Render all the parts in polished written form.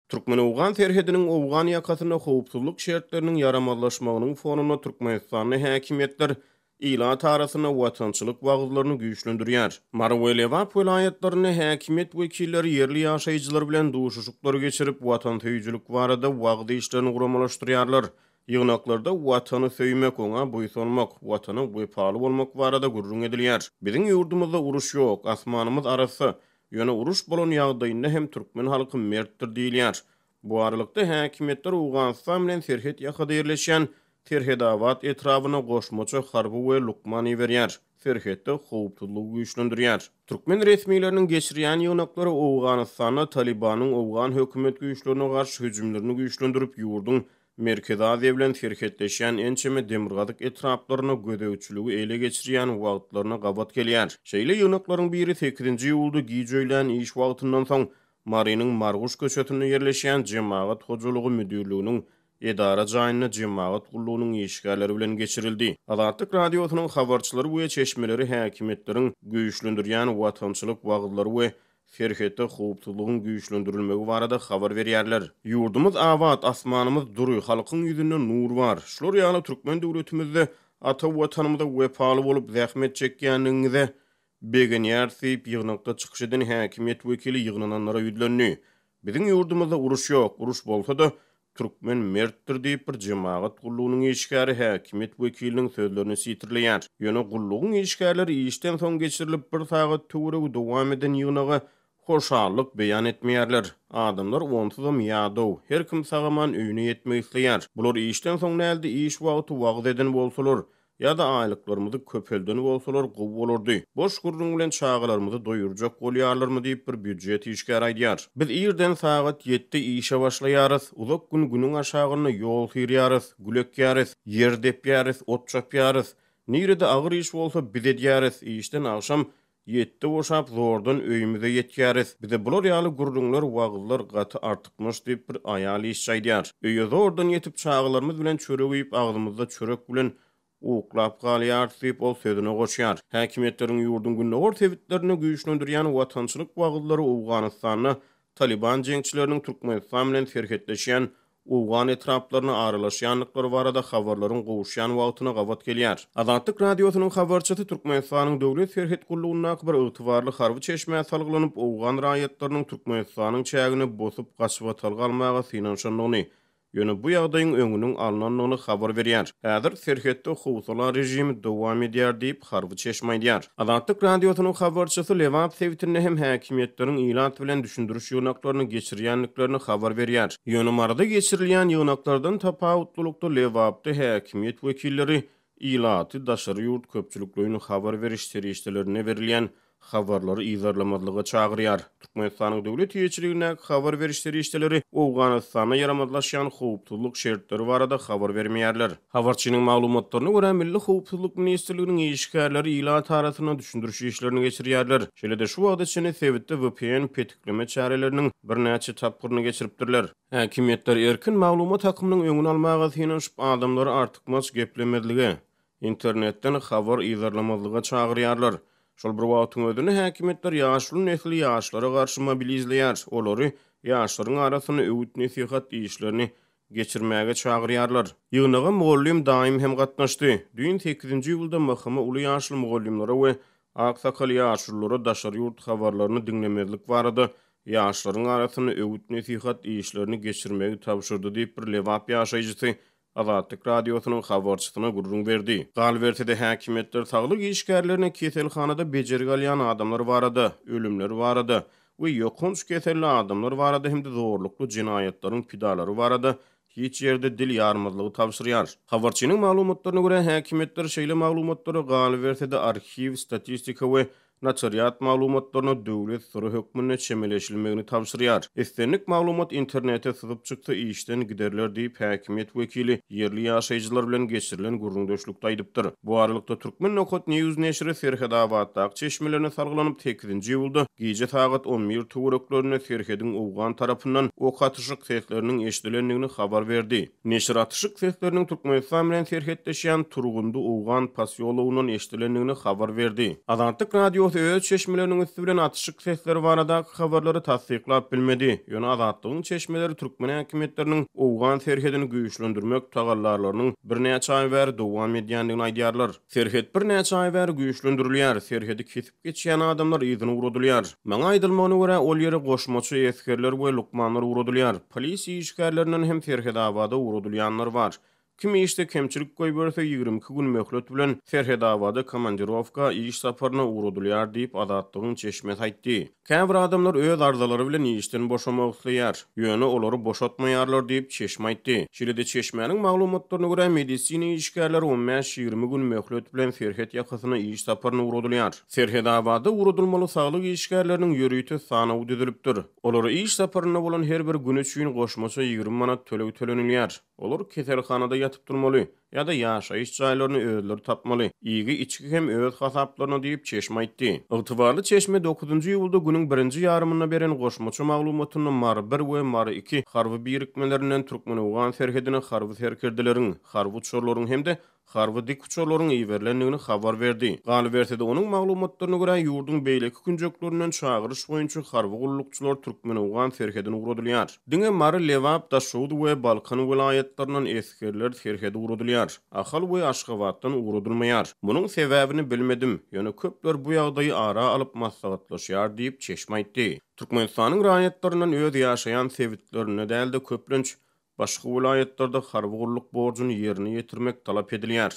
Türkmen-owgan serhediniň owgan ýakasynda howpsuzlyk şertleriniň ýaramazlaşmagynyň fonunda türkmenistanly häkimiýetler ilat arasynda watançylyk wagyzlaryny güýçlendirýär. Mary we Lebap welaýatlarynda häkimiýet wekilleri ýerli ýaşaýjylar bilen duşuşyklar geçirip, watansöýüjilik barada wagyz işlerini guramalaşdyrýarlar. Ýygnaklarda Watany söýmek, oňa buýsanmak, Watana wepaly bolmak barada gürrüň edilýär. Biziň ýurdumyzda uruş ýok, asmanymyz arassa. Ýöne uruş bolan ýagdaýynda hem türkmen halky mertdir diýilýär. Bu aralykda, häkimiýetler Owganystan bilen serhet ýakada ýerleşýän Serhedabat etrabyna goşmaça harby we lukman iberýär, serhetde howpsuzlygy güýçlendirýär. Türkmen resmileriniň geçirýän ýygnaklary Owganystanda Talybanyň owgan hökümet güýçlerine garşy hüjümlerini güýçlendirip, ýurduň Merkezi Aziýa bilen serhetleşýän ençeme demirgazyk etraplaryna gözegçiligi ele geçirýän wagtlaryna gabat gelýär. Şeýle ýygnaklaryň biri sekizinji iýulda giç öýlän iş wagtyndan soň Marynyň Marguş köçesinde ýerleşýän Jemagat hojalygy müdirliginiň edara jaýynda jemagat gullugynyň işgärleri bilen geçirildi. Azatlyk Radiosynyň habarçylary we çeşmeleri häkimiýetleriň güýçlendirýän watançylyk wagyzlary we serhetde howpsuzlygyň güýçlendirilmegi barada habar berýärler. Ýurdumyz abat, asmanymyz dury, halkyň ýüzünde nur bar. Şular ýaly türkmen döwletimizde ata Watanymyza wepaly bolup zähmet çekýändigiňize begenýäris diýip, ýygnakda çykyş eden häkimiýet wekili ýygnananlara ýüzlendi. Biziň ýurdumyzda uruş ýok, uruş bolsa-da, Türkmen mertdir diýip, bir jemagat gullugynyň işgäri häkimiýet wekiliniň sözlerini sitirleýär. Ýöne gullugyň işgärleri işden soň geçirilip, bir sagat töweregi dowam eden ýygnaga hoşallyk beýan etmeýärler. Adamlar onsuzam ýadaw, her kim sag-aman öýüne ýetmek isleýär. Bular işden soň däl-de, iş wagty wagyz eden bolsalar, Ýa-da aýlyklarymyzy köpelden bolsalar gowy bolardy. Boş gürrüň bilen çagalarymyzy doýurjak bolýarlarmy diýip bir býujet işgäri aýdýar. Biz irden sagat ýetde işe başlaýarys, uzak gün günüň aşagynda ýol syrýarys, gül ekýäris, ýer depýäris, ot çapýarys. Nirede agyr iş bolsa biz edýäris, işden agşam ýetde boşap zordan öýümize ýetýäris. Bize bular ýaly gürrüňler, wagyzlar gaty artykmaç diýip bir aýal işçi aýdýar. Öýe zordan ýetip çagalarymyz bilen çörek iýip agzymyzda çörek bilen uklap galýarys diýip ol sözüne goşýar. Häkimiýetleriň ýurduň gündogar sebitlerinde güýçlendirýän watançylyk wagyzlary Owganystanda Talyban jeňçileriniň Türkmenistan bilen serhetleşýän owgan etraplaryna aralaşýandyklary barada habarlaryň gowuşýan wagtyna gabat gelýär. Azatlyk Radiosynyň habarçysy Türkmenistanyň Döwlet serhet gullugyndaky bir ygtybarly harby çeşmä salgylanyp, owgan raýatlarynyň Türkmenistanyň çägine bosup gaçybatalga almaga synanyşandygyny, ýöne bu ýagdaýyň öňüniň alnandygyny habar berýär. Häzir serhetde howsala režimi dowam edýär diýip, harby çeşme aýdýar. Azatlyk Radiosynyň habarçysy Lebap sebitinde hem häkimiýetleriň ilat bilen düşündiriş ýygnaklaryny geçirýändiklerini habar berýär. Ýöne Maryda geçirilýän ýygnaklardan tapawutlylykda Lebapda häkimiýet wekilleri ilaty daşary ýurt köpçülikleýin habar beriş serişdelerinde berilýän habarlary yzarlamazlyga çagyrýar. Türkmenistanyň döwlet eýeçiligindäki habar beriş serişdeleri Owganystanda ýaramazlaşýan howpsuzlyk şertleri barada habar bermeýärler. Habarçynyň maglumatlaryna görä, Milli howpsuzlyk ministrliginiň işgärleri ilat arasynda düşündiriş işlerini geçirýärler. Şeýle-de şu wagta çenli sebitde vpn petikleme çäreleriniň birnäçe tapgyryny geçiripdirler. Häkimiýetler erkin maglumat akymynyň öňüni almaga synanyşyp, adamlary artykmaç geplemezlige, internetden habar yzarlamazlyga çagyrýarlar. Şol bir wagtyň özünde häkimiýetler ýaşuly nesli ýaşlara garşy mobilizleýär, olary ýaşlaryň arasynda öwüt-nesihat işlerini geçirmäge çagyrýarlar. Ýygnaga mugallym daýym hem gatnaşdy. Düýn sekizinji iýulda MHM uly ýaşly mugallymlara we ak sakal ýaşululara daşary ýurt habarlaryny diňlemezlik barada ýaşlaryň arasynda öwüt-nesihat işlerini geçirmegi tabşyrdy diýip bir lebap ýaşaýjysy Azatlyk Radiosynyň habarçysyna gürrüň berdi. Galyberse-de, häkimiýetler saglyk işgärlerine keselhanada bejergi alýan adamlar barada, ölümler barada we ýokanç keselli adamlar barada hem-de zorlukly jenaýatlaryň pidalary barada hiç ýerde dil ýarmazlygy tabşyrýar. Habarçynyň maglumatlaryna görä, häkimiýetler şeýle maglumatlara, galyberse-de, arhiw, statistika we notariat maglumatlaryna döwlet syry hökmünde çemeleşilmegini tabşyrýar. Islendik maglumat internete syzyp çyksa işden giderler diýip, häkimiýet wekili ýerli ýaşaýjylar bilen geçirilen gürrüňdeşlikde aýdypdyr. Bu aralykda, Turkmen. News neşiri Serhetabatdaky çeşmelerine salgylanyp, sekizinji iýulda gije sagat on bir töwereklerinde serhediň owgan tarapyndan ok atyşyk sesleriniň eşidilendigini habar berdi. Neşir atyşyk sesleriniň Türkmenistan bilen serhetleşýän Turgundy owgan posýologyndan eşidilendigini habar berdi. Azatlyk Radiosy. Radiosy öz çeşmeleriniň üsti bilen atyşyk sesleri baradaky habarlary tassyklap bilmedi. Ýöne Azatlygyň çeşmeleri türkmen häkimiýetleriniň owgan serhedini güýçlendirmek tagallalarynyň birnäçe aý bäri dowam edýändigini aýdýarlar. Serhet birnäçe aý bäri güýçlendirilýär, serhedi kesip geçýän adamlar yzyna ugradylýar. Maňa aýdylmagyna görä, ol ýere goşmaça esgerler we lukmanlar ugradylýar. Polisiýa işgärlerinden hem Serhedabada ugradylýanlar bar. Kim işde kemçilik goýberse, 22 gün möhlet bilen Serhedabada komandirowka, iş saparyna ugradylýar diýip, Azatlygyň çeşmesi aýtdy. Käbir adamlar öz arzalary bilen işden boşamak isleýär, ýöne olary boşatmaýarlar diýip, çeşme aýtdy. Şeýle-de, çeşmäniň maglumatlaryna görä, medisina işgärleri on bäş-ýigrimi gün möhlet bilen serhet ýakasyna iş saparyna ugradylýar. Serhedabada ugradylmaly saglyk işgärleriniň ýörite sanawy düzülipdir. Olara iş saparynda bolan her bir güni üçin goşmaça 20 manat töleg tölenilýär. Olar keselhanada ýatyp durmaly ýa-da ýaşaýyş jaýlaryny özleri tapmaly. Iýgi-içgi hem öz hasaplaryna diýip, çeşme aýtdy. Ygtybarly çeşme dokuzynjy iýulda günüň birinji ýarymynda beren goşmaça maglumatynda Mary bir we Mary iki harby birikmelerinden türkmen-owgan serhedine harby serkerdeleriň, harby uçarlaryň hem-de harby dikuçarlaryň iberilendigini habar berdi. Galyberse-de, onuň maglumatlaryna görä, ýurduň beýleki künjeklerinden çagyryş boýunça harby gullukçylar türkmen-owgan serhedine ugradylýar. Diňe Mary, Lebap, Daşoguz we Balkan welaýatlaryndan esgerler serhede ugradylýar. Ahal we Aşgabatdan ugradylmaýar. Munuň sebäbini bilmedim, ýöne köpler bu ýagdaýy ara alyp maslahatlaşýar diýip, çeşme aýtdy. Türkmenistanyň raýatlaryndan öz ýaşaýan sebitlerinde däl-de, köplenç, Başga welaýatlarda harby gulluk borjuny ýerine ýetirmek talap edilýär.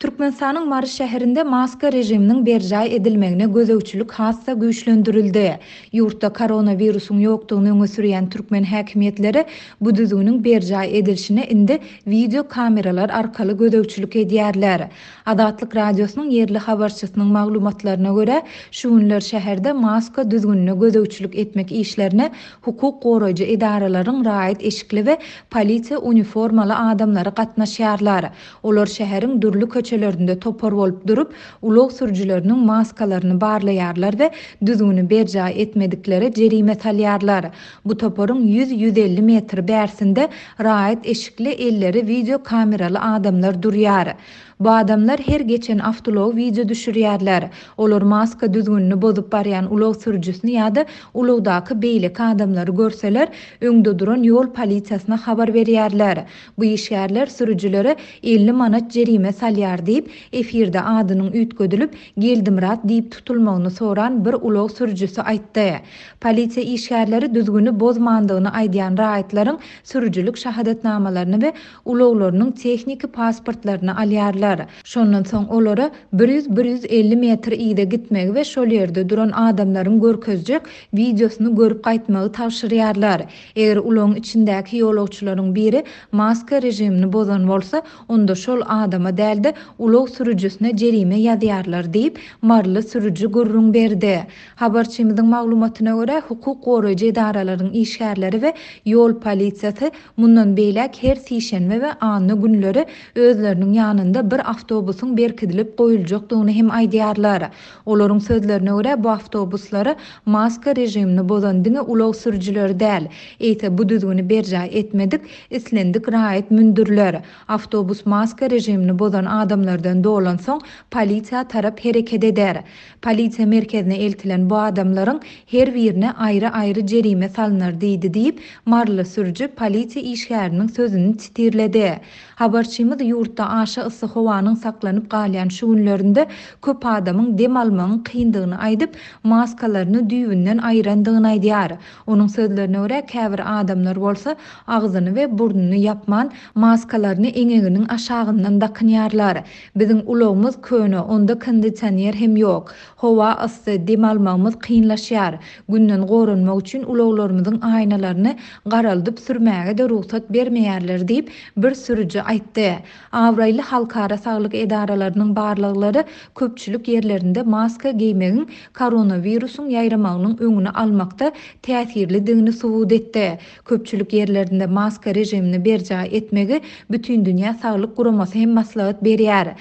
Türkmenistanyň Mary şäherinde maska režiminiň berjaý edilmegine gözegçilik has-da güýçlendirildi. Ýurtda koronawirusyň ýokdugyny öňe sürýän türkmen häkimiýetleri bu düzgüniň berjaý edilişine indi wideo kameralar arkaly gözegçilik edýärler. Azatlyk Radiosynyň ýerli habarçysynyň maglumatlaryna görä, şu günler şäherde maska düzgünine gözegçilik etmek işlerine hukuk goraýjy edaralaryň raýat eşikli we polisiýa uniformaly adamlary gatnaşýarlar. Olar şäheriň dürli köçelerinde topar bolup durup, ulag sürüjileriniň maskalaryny barlaýarlar we düzgüni berjaý etmediklere jerime salýarlar. Bu toparyň ýüz-ýüz elli metr bärsinde raýat eşikli, elleri wideo kameraly adamlar durýar. Bu adamlar her geçen awtoulagy wideo düşürýärler. Olar maska düzgünini bozup barýan ulag sürüjisini ýa-da ulagdaky beýleki adamlary görseler, öňde duran ýol polisiýasyna habar berýärler. Bu işgärler sürüjilere 50 manat jerime salýar diýip, efirde adynyň üýtgedilip, Geldimyrat diýip tutulmagyny soran bir ulag sürüjisi aýtdy. Polisiýa işgärleri düzgüni bozmandygyny aýdýan raýatlaryň sürüjilik şahadatnamalaryny we ulaglarynyň tehniki pasportlaryny alýarlar. Şondan soň olara bir ýüz-bir 150 metr yza gitmegi we şol ýerde duran adamlaryň görkezjek wideosyny görüp gaýtmagy tabşyrýarlar. Eger ulagyň içindäki ýolagçylaryň biri maska režimini bozan bolsa, onda şol adama däl-de, ulag sürüjisine jerime ýazýarlar diýip, maryly sürüji gürrüň berdi. Habarçymyzyň maglumatyna görä, hukuk goraýjy edaralaryň işgärleri we ýol polisiýasy mundan beýläk her sişenbe we anna günleri özleriniň ýanynda bir awtobusyň berkidilip goýuljakdygyny hem aýdýarlar. Olaryň sözlerine görä, bu awtobuslara maska režimini bozan diňe ulag sürüjileri däl, eýse bu düzgüni berjaý etmedik islendik raýat mündüriler. Awtobus maska režimini bozan adamlardan dolansoň, polisiýa tarap hereket eder. Polisiýa merkezine eltilen bu adamlaryň her birine aýry-aýry jerime salnar diýdi diýip, maryly sürüji polisiýa işgäriniň sözüni titirledi. Habarçymyz ýurtda aşa yssy howanyň saklanyp galýan şu günlerinde köp adamyň dem almagyň kyndygyny aýdyp, maskalaryny düýbünden aýyrandygyny aýdýar. Onuň sözlerine görä, käbir adamlar bolsa agzyny we burnuny ýapman, maskalaryny eňeginiň aşagyndan dakynýarlar. Biziň ulagymyz köne, onda kondisioner hem ýok. Howa yssy, dem almagymyz kynlaşýar. Günden goranmak üçin ulaglarymyzyň aýnalaryny garaldyp sürmäge-de rugsat bermeýärler diýip, bir sürüji aýtdy. Abraýly halkara saglyk edaralarynyň barlaglary köpçülik ýerlerinde maska geýmegiň koronawirusyň ýaýramagynyň öňüni almakda täsirlidigini subut etdi. Köpçülik ýerlerinde maska režimini berjaý etmegi Bütindünýä saglyk guramasy hem maslahat berýär.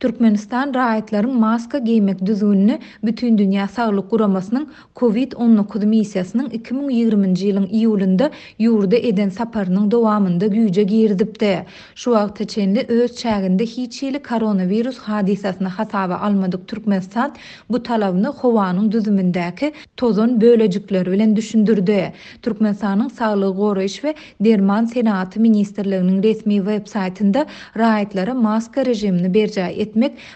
Türkmenistan raýatlaryň maska geýmek düzgünini Bütindünýä Saglyk Guramasynyň Covid 19 missiýasynyň 2020-nji ýylyň iýulynda ýurda eden saparynyň dowamynda güýje girizipdi. Şu wagta çenli öz çäginde hiç hili koronawirus hadysasyny hasaba almadyk Türkmenistan bu talabyny howanyň düzümindäki tozan bölejikleri bilen düşündirdi. Türkmenistanyň Saglygy goraýyş we derman senagaty ministrliginiň resmi web saýtynda raýatlara maska režimini berjaý etmek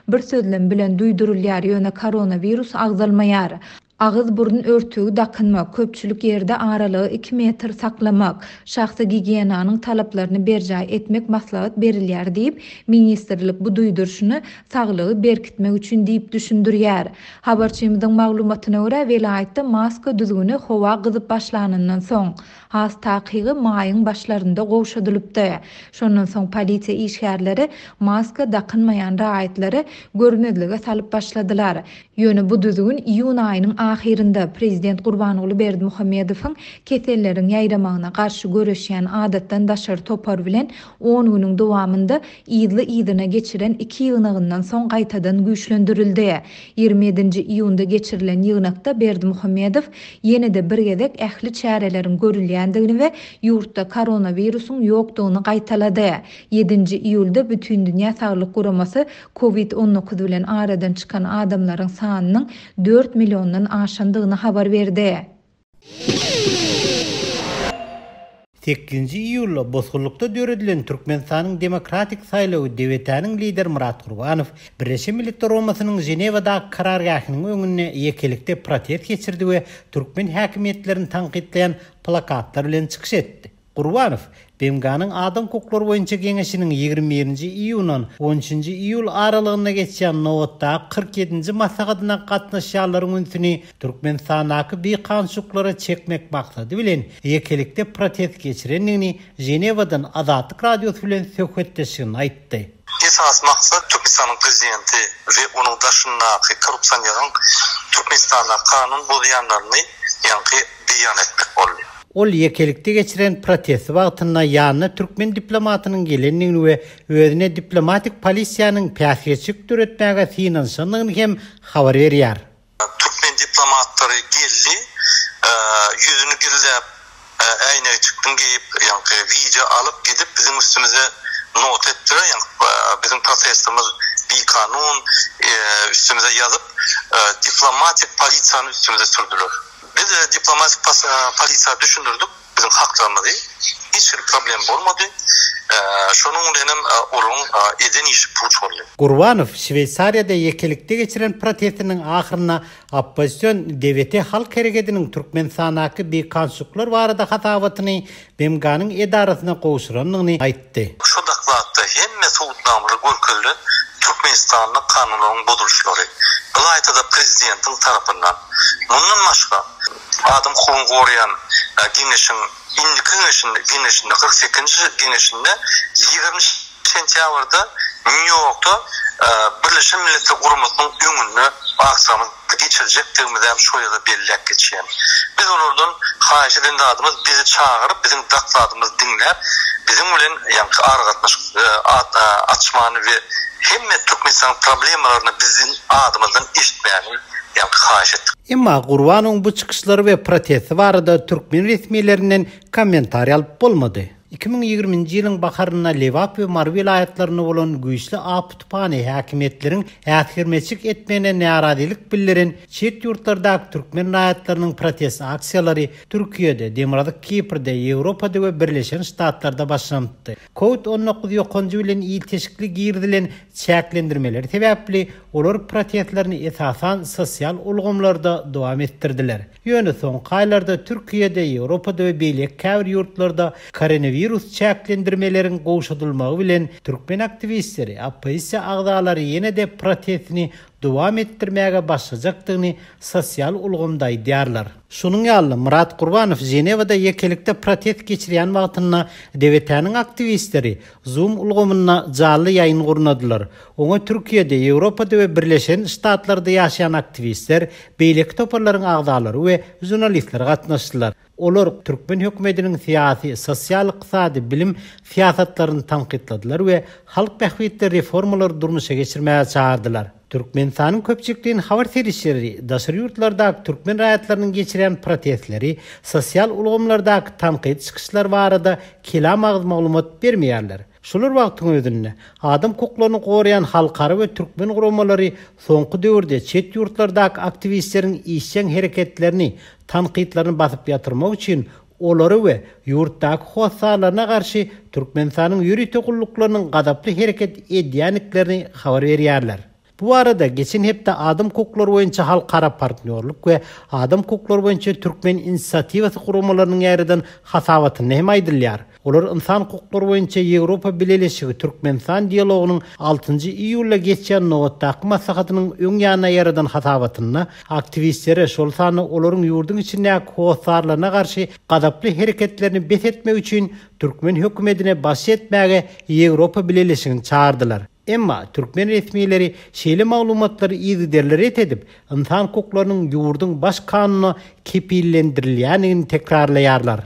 bir sözlem bilen duýdurylýar, ýöne koronawirus agzalmaýar. Agyz-burun örtügi dakynmak, köpçülik ýerde aralygy iki metr saklamak, şahsy gigiýenanyň talaplaryny berjaý etmek maslahat berilýär diýip, ministrlik bu duýduryşyny saglygy berkitmek üçin diýip düşündirýär. Habarçymyzyň maglumatyna görä, welaýatda maska düzgüni howa gyzyp başlanyndan soň, has takygy maýyň başlarynda gowşadylypdy. Şondan soň polisiýa işgärleri maska dakynmaýan raýatlary görmezlige salyp başladylar. Ýöne bu düzgün iýun aýynyň ahyrynda, prezident Gurbanguly Berdimuhamedowyň keselleriň ýaýramagyna garşy göreşýän adatdan daşary topar bilen on günüň dowamynda yzly-yzyna geçiren iki ýygnagyndan soň gaýtadan güýçlendirildi. 27-nji iýunda geçirilen ýygnakda Berdimuhamedow ýene-de bir gezek ähli çäreleriň görülýändigini we ýurtda koronawirusyň ýokdugyny gaýtalady. Ýedinji iýulda Bütindünýä Saglyk Guramasy Covid 19 bilen aradan çykan adamlaryň sanynyň dört milliondan aşandygyny habar berdi. Sekizinji iýulda bosgunlykda döredilen Türkmenistanyň Demokratik saýlawy DWT-niň lideri Myrat Gurbanow Birleşen Milletler Guramasynyň Ženewadaky karargähiniň öňünde ýekelikde protest geçirdi we türkmen häkimiýetlerini tankytlaýan plakatlar bilen çykyş etdi. Gurbanow, BMG-niň Adam hukuklary boýunça Geňeşiniň 21 nji iýundan on üçünji iýul aralygynda geçýän nobatdaky 47 nji maslahatyna gatnaşýanlaryň ünsüni Türkmenistandaky bikanunçylyklara çekmek maksady bilen ýekelikde protest geçirendigini Ženewadan Azatlyk Radiosy bilen söhbetdeşliginde aýtdy. Esasy maksat Türkmenistanyň prezidenti we onuň daşyndaky korrupsioneriň Türkmenistanda kanun bozýanlaryny ýaňky beýan etmek boldy. Ol ýekelikde geçiren protesti wagtynda ýanyna türkmen diplomatynyň gelendigini we özüne diplomatik polisiýanyň päsgelçilik döretmäge synanyşandygyny hem habar berýär. Türkmen diplomatlary geldi, ýüzüni gizläp, äýnekjikini geýip, ýaňky wideo alyp gidip biziň üstümize nota etdiler, ýaňky biziň protestimiz bikanun, üstümize ýazyp, diplomatik polisiýany üstümize sürdüler. Biz diplomatik polisiýa düşündirdik biziň haklarymyzy, hiç hili problem bolmady. Şonuň bilenem olaryň eden işi puç boldy. Gurbanow Şweýsariýada ýekelikde geçiren protestiniň ahyrynda oppozision DWT halk herekediniň Türkmenistandaky bikanunçylyklar barada hasabatyny BMG-niň edarasyna gowşurandygyny aýtdy. Şu dokladda hemme subutnamalar görkezilen Türkmenistanda kanunlaryň bozulyşlary, ylaýta-da prezidentiň tarapyndan. Mundan başga, adam hukugyny goraýan geňeşiň indiki geňeşinde, geňeşinde, 48-nji geňeşinde 20 sentýabrda Nýu-Ýorkda Birleşen Milletler Guramasynyň öňünde aksiýamyzy geçirjekdigimizi hem şo ýerde belläp geçýän. Biz olardan haýyş eden zadymyz bizi çagyryp, biziň dokladymyzy diňläp, biziň bilen ýaňky aragatnaşyk açmany we hemme Türkmenistanyň problemalaryny biziň adymyzdan eşitmäni ýaňky haýyş etdik. Emma Gurbanowyň bu çykyşlary we protesti barada türkmen resmilerinden kommentariý alyp bolmady. 2020-nji ýylyň baharynda Lebap we Mary welaýatlarynda bolan güýçli apy-tupany häkimiýetleriň äsgermezçilik etmegine närazylyk bildiren çet ýurtlardaky türkmen raýatlarynyň protest aksiýalary Türkiýede, Demirgazyk Kiprde, Ýewropada we Birleşen Ştatlarda başlanypdy. Covid 19 ýokanjy bilen ilteşikli girizilen çäklendirmeler sebäpli olar protestlerini esasan sosial ulgamlarda dowam etdirdiler. Ýöne soňky aýlarda Türkiýede, Ýewropada we beýleki käbir ýurtlarda koronawirus çäklendirmeleriň gowşadylmagy bilen türkmen aktiwistleri, oppozisiýa agzalary ýene-de protestini dowam etdirmäge başlajakdygyny sosial ulgamda aýdýarlar. Şonuň ýaly-da, Myrat Gurbanow Ženewada ýekelikde protest geçirýän wagtynda DWT-niň aktiwistleri Zoom ulgamynda janly ýaýyn gurnadylar. Oňa Türkiýede, Ýewropada we Birleşen Ştatlarda ýaşaýan aktiwistler, beýleki toparlaryň agzalary we žurnalistler gatnaşdylar. Olar türkmen hökümetiniň syýasy, sosial-ykdysady, bilim syýasatlaryny tankytladylar we halk bähbitli reformalary durmuşa geçirmäge çagyrdylar. Türkmenistanyň köpçülikleýin habar serişdeleri daşary ýurtlardaky türkmen raýatlarynyň geçirýän protestleri, sosial ulgamlardaky tankydy çykyşlar barada kelam agyz maglumat bermeýärler. Şol bir wagtyň özünde, adam hukuklaryny goraýan halkara we türkmen guramalary soňky döwürde çet ýurtlardaky aktiwistleriň işjeň hereketlerini, tankytlaryny basyp ýatyrmak üçin olary we ýurtdaky hossarlaryna garşy Türkmenistanyň ýörite gulluklarynyň gazaply hereket edýändiklerini habar berýärler. Bu barada geçen hepde Adam hukuklary boýunça halkara partnýorlyk we Adam hukuklary boýunça türkmen inisiatiwasy guramalarynyň ýaýradan hasabatynda hem aýdylýar. Olar Ynsan hukuklary boýunça Ýewropa Bileleşigi-Türkmenistan dialogynyň altynjy iýulda geçýän nobatdaky maslahatynyň öň ýanynda ýaýradan hasabatynda aktiwistlere, şol sanda olaryň ýurduň içindäki hossarlaryna garşy gazaply hereketlerini bes etmek üçin türkmen hökümetine basyş etmäge Ýewropa Bileleşigini çagyrdylar. Emma türkmen resmileri şeýle maglumatlary yzygiderli ret edip, ynsan hukuklarynyň ýurduň Baş kanunda kepillendirilýändigini tekrarlaýarlar.